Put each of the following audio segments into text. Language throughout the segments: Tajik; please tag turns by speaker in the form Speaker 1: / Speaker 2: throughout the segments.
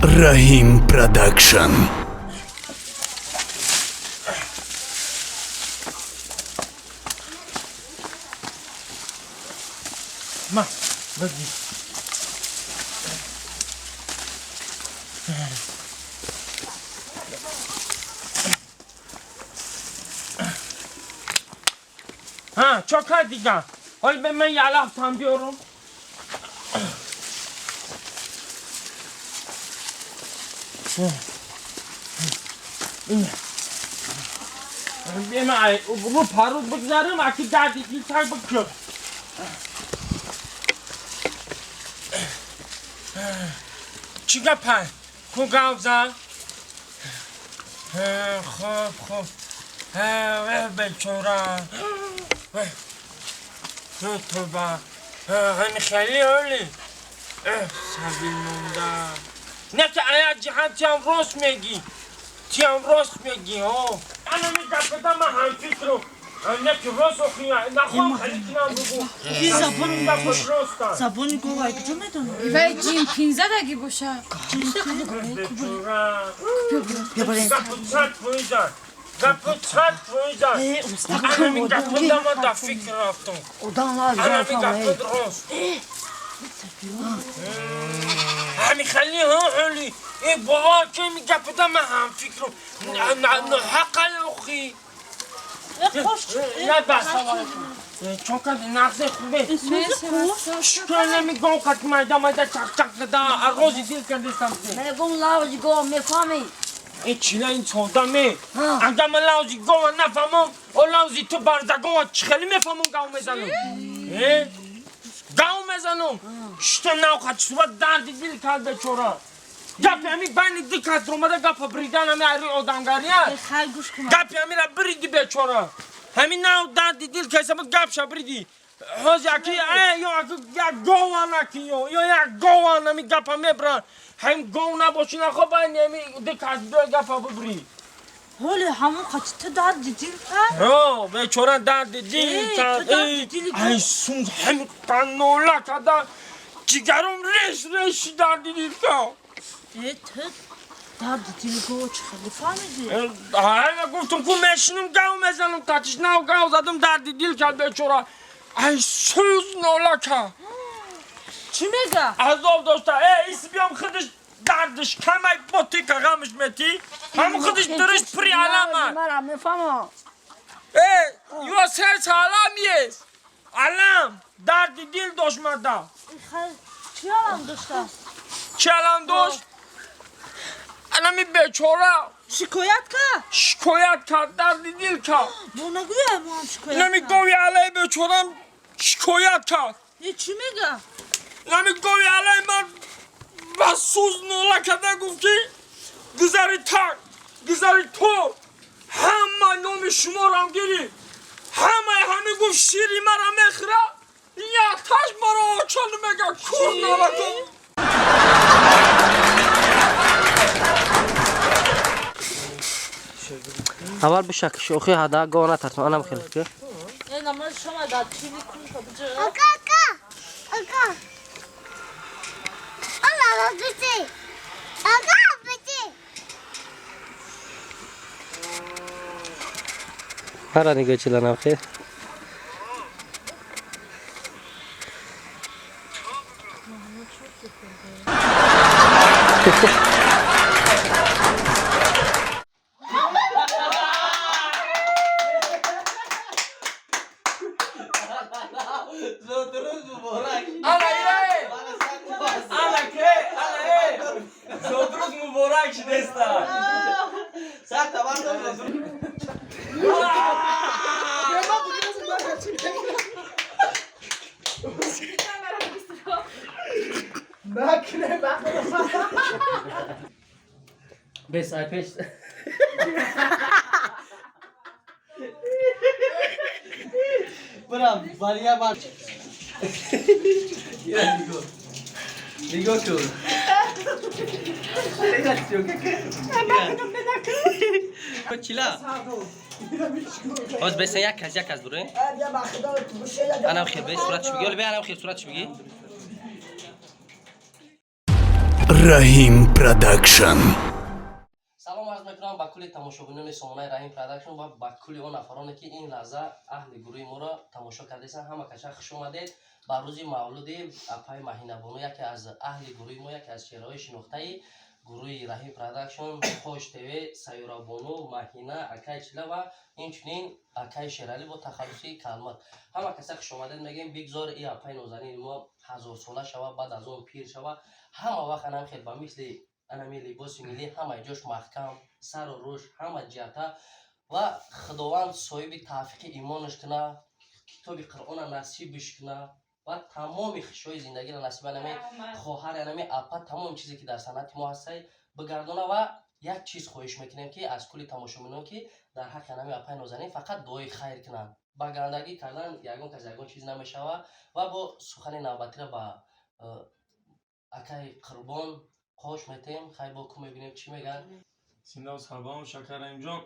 Speaker 1: Раҳим Продакшн.
Speaker 2: Ма, бигир. Ҳа, чо кард дига? Ҳоли бе ман ялафтам биёрам. Рӯ пару бигзарам, аки дарди дилтар бикӯ. Чӣ гапа? Ку гап зан? Хуб, хуб. Бечора. Тоба. Ҳами хеле ҳоли. Сабил монда. Не ки ая ҷиҳат тиам рост мегӣ. Тиам рост мегӣ, ҳо. Ана ми гапада ман ҳамфикру. Не ки рост охи, нахоҳам хеле кинам бугу. Роста.
Speaker 3: Забони гова куҷо медонӣ?
Speaker 4: Вай ҷин пинзадаги боша.
Speaker 2: Бечора. Гапу 100%. Гапу 100%. Ана ми гапада ман дар фикр рафтам. Ана ми гапад рост. ҳами хеле ҳо ҳоли. Э бовар ки ми гапада ман ҳамфикру. Ҳаққай охи. Не бас. Чон карди нағзе хубе. Чӣ намегом қат майда майда чақ-чақ када арғози дил кардестам.
Speaker 3: Мегум лавзи гов мефаҳмӣ?
Speaker 2: Э чила ин содаме. Агар ман лавзи гова нафаҳмам, о лавзи ту барзагова чӣ хеле мефаҳмам гав мезанам. Э? Гав мезанам. Шта нав қат сурат дарди дил кард бечора. Гапи ҳами байни ду кас омада гапа бридан ҳами айри одамгария.
Speaker 3: Хай гӯш кун.
Speaker 2: Гапи ҳамира бриди бечора. Ҳамин нав дарди дил кайсабуд гапша бриди. Ҳози аки ё аки як гован аки ё ё як гован ҳами гапа мебран. Ҳам гов набоши нахо байни ҳами ду кас биёй гапа бибри.
Speaker 3: Ҳоли ҳамон қати ту дарди дил кард?
Speaker 2: Ҳо, бечора дарди дил кард.
Speaker 3: Ту дарди дили
Speaker 2: Ай сум ҳами қанола када ҷигарум реш реши дарди дил кард.
Speaker 3: Э, ту дарди дили гова чӣ хеле фаҳмидӣ?
Speaker 2: Ай, гуфтум ку мешинам гав мезанам қатиш нав гав задам дарди дил кард бечора. Ай сӯз нола кард.
Speaker 3: Чӣ мега?
Speaker 2: Азоб дошта. Э, ис биём худаш дардиш камай ботика ғамш мети. Ҳам худаш дуриш пури алама.
Speaker 3: Мара мефаҳмам.
Speaker 2: Э, ё серс алам ес. Алам дарди дил дошт мада.
Speaker 3: Хай чӣ алам доштааст?
Speaker 2: Чӣ алам дошт? Анами бечора
Speaker 3: Шикоят кард?
Speaker 2: шикоят кард, дарди дил кард.
Speaker 3: Мо нагӯям мо ҳам шикоят
Speaker 2: Инами
Speaker 3: кард.
Speaker 2: гови алай бечорам шикоят кард.
Speaker 3: Э, чӣ мега?
Speaker 2: Инами гови алай ман ба сӯз нола карда гуфт ки гузари так, гузари тор, ҳама номи шуморам гирифт. Ҳамаи ҳами гуфт шири мара мехӯра, якташ маро очон мега кур нола кун.
Speaker 5: Аввал бишак шӯхӣ ҳада гов натарсам анам хеле ки.
Speaker 3: Э, намози шома дар чили кун та биҷа.
Speaker 6: Ака, ака, ака. Алла, бити. Ака, бити.
Speaker 5: Ҳара нигоҳ чиланам хел.
Speaker 2: Ана ира! Ана ке? Ана е! Зодрӯз муборак шудеста!
Speaker 5: Бес ай пеш.
Speaker 7: Брам, бария бар. Нигоҳ. Нигоҳ кун. Чила.
Speaker 5: Ҳоз беса як кас як кас буре. Анам хел бе суратш биги. Оли бе анам хел суратш биги.
Speaker 1: Раҳим Продакшн.
Speaker 5: Салом арз мекунам ба кулли тамошобинони сомонаи Раҳим Продакшн ва ба кулли он нафароне, ки ин лаҳза аҳли гурӯҳи моро тамошо кардесанд. Ҳама каша хуш омадед ба рӯзи мавлуди апаи Маҳинабону, яке аз аҳли гурӯҳи мо, яке аз чеҳраҳои шинохтаи гурӯҳи Раҳим Продакшн, Хош ТВ, Сайёрабону, Маҳина, акаи Чила ва инчунин акаи Шералӣ бо тахаллуси Калмат. Ҳама каса хуш омадед мегӯем. Бигзор и апаи нозанини мо ҳазорсола шава, баъд аз он пир шава, ҳама вақт анам хел ба мисли анами либоси миллӣ ҳамаи ҷош маҳкам, сару рӯш ҳама ҷиҳата, ва Худованд соҳиби тавфиқи имонаш куна, китоби Қуръона насибиш куна ва тамоми хушиҳои зиндагиро насиб анами хоҳари, анами апа, тамоми чизе ки дар санъати мо ҳастай бигардона. Ва як чиз хоҳиш мекунем, ки аз кулли тамошобинон, ки дар ҳаққи анами апаи нозанин фақат дуои хайр кунанд. Ба гандагӣ кардан ягон кас ягон чиз намешава. Ва бо сухани навбатиро ба акаи Қурбон қош метем. Хай, бо ку мебинем, чӣ мегӯянд.
Speaker 8: Зиндаву сарбаланд, Шакар Раҳимҷон.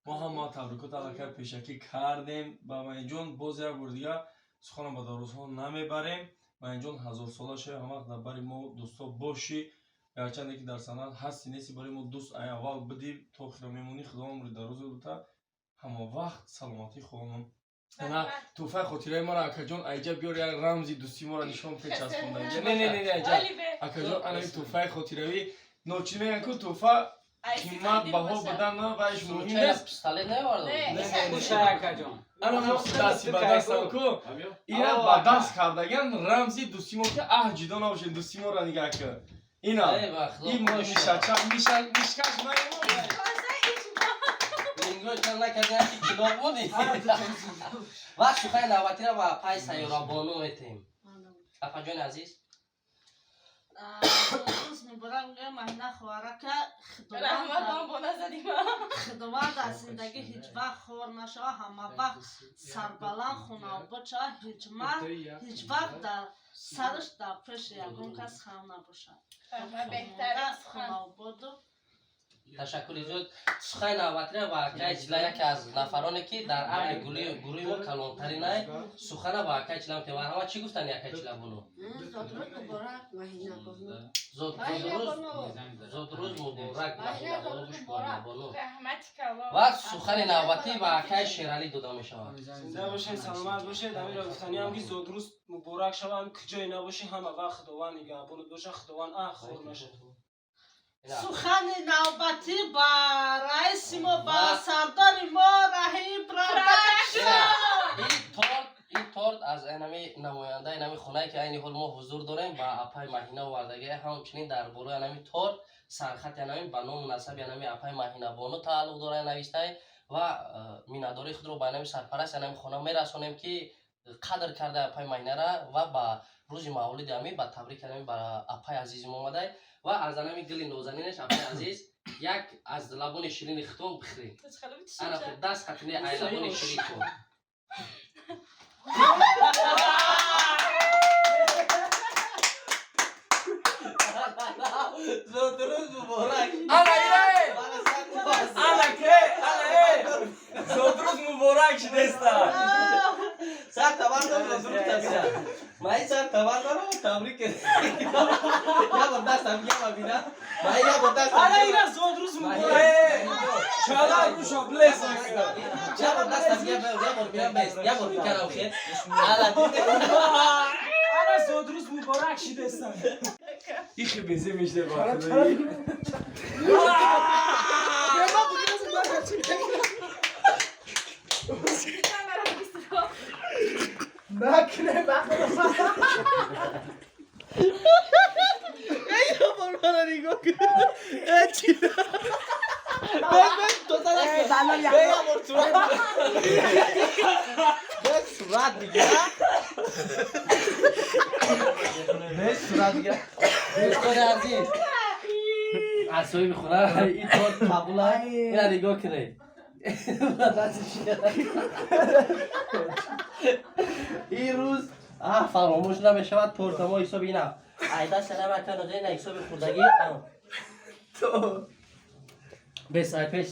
Speaker 8: Мо ҳама табрикот аллакай пешакӣ кардем ба Маинҷон. Боз як бор дигар суханам ба дарозҳо намебарем. Маинҷон, ҳазорсола шавӣ, ҳамавақт дар бари мо дӯсто бошӣ. Гарчанде ки дар санъат ҳасти нести, барои мо дӯст ай аввал бидӣ, то охира мемонӣ. Худованд умри дарозо дута, ҳама вақт саломатӣ хоҳонам. На тӯҳфаи хотираи маро, акаҷон, айҷа биёр, як рамзи дӯстии моро нишон те часпонда. Не, не, не, не, айҷа, акаҷон, анаи тӯҳфаи хотиравӣ. Ночи мегӯянд, ку тӯҳфа қимат баҳо будан на вайш муҳим нест.
Speaker 5: Пистолет наовардам.
Speaker 8: Ана дасти ба дастам ку, ина ба даст кардаган рамзи дӯстии мо, ки аҳ ҷудо набошем. Дӯстии моро нигаҳ кун, ина ин мишача мишкаш.
Speaker 5: Накардем, ки килоқ буди. Ва сухани навбатиро ба апаи Сайёрабону метем. Апаҷони азиз.
Speaker 3: Рӯз муборак мегӯям, Маҳина хоҳарака. Худованд аз зиндагӣ ҳеҷ вақт хор нашава, ҳама вақт сарбаланд, хонаобод шава, ҳеҷ вақт дар сараш дар пеши ягон кас хам набошад. Хонаободу.
Speaker 5: Ташаккури зиёд. Сухани навбатиро ба акаи Чила, яке аз нафароне, ки дар аҳли гурӯҳи мо калонтаринай, сухана ба акаи Чила метем. Марҳамат, чӣ гуфтани, акаи Чила бону? Зодрӯз муборак, Маҳинабону, гӯш бону. Ва сухани навбатӣ ба акаи Шералӣ дода мешавад.
Speaker 9: Зинда бошед, саломат бошед. Амира гуфтаниам, ки зодрӯз муборак шава, ҳам куҷое набошӣ, ҳама вақт Худованд нигаҳбонат боша, Худованд аҳ хор нашад.
Speaker 3: Сухани навбатӣ ба раиси мо, ба сардори мо, Раҳим Продакшн.
Speaker 5: Ин торт аз анами намояндаи анами хонае, ки айни ҳол мо ҳузур дорем, ба апаи Маҳина овардагӣ. Ҳамчунин дар болои анами торт сархати анами ба ному насаби анами апаи Маҳинабону тааллуқ дорад навистае. Ва миннатдории худро ба анами сарпарасти анами хона мерасонем, ки қадр карда апаи Маҳинара ва ба рӯзи мавлуди ами ба табрик анами ба апаи азизи мо омадай. Ва аз анами гили нозанинаш, апаи азиз, як аз лабони ширини худтон бихӯред. Ана даст хатини ай лабони ширинтон.
Speaker 7: Зодрӯз муборак.
Speaker 8: Ана ира, ана ке, ана э, зодрӯз муборак шидеста.
Speaker 7: Сар табар дорам, зодрӯз табрик. Ман сар табар дорам, табрик. Я бор дастам, я бор бина. Ман я бор дастам.
Speaker 9: Ана ира зодрӯз муборак.
Speaker 8: Чала руша блес.
Speaker 5: Я бор дастам, я бор бина бес. Я бор бикарам хер. Ала диде.
Speaker 9: Ана зодрӯз муборак шидеста.
Speaker 8: Ихи безе мешде ба худои.
Speaker 7: Накне Эй, бор мана нигоҳ кун. Э, чӣ? Бес, бес, то зада. Бе, я бор сурат. Бес сурат мегира. Бес сурат мегира.
Speaker 5: Дӯстони азиз, аз соҳиби хона ин торт қабул аст. Ина нигоҳ кунед. Ин рӯз фаромӯш намешавад. Торта мо ҳисоби ина айда салам ака нозанина ҳисоби хурдагӣ бес ай пеш.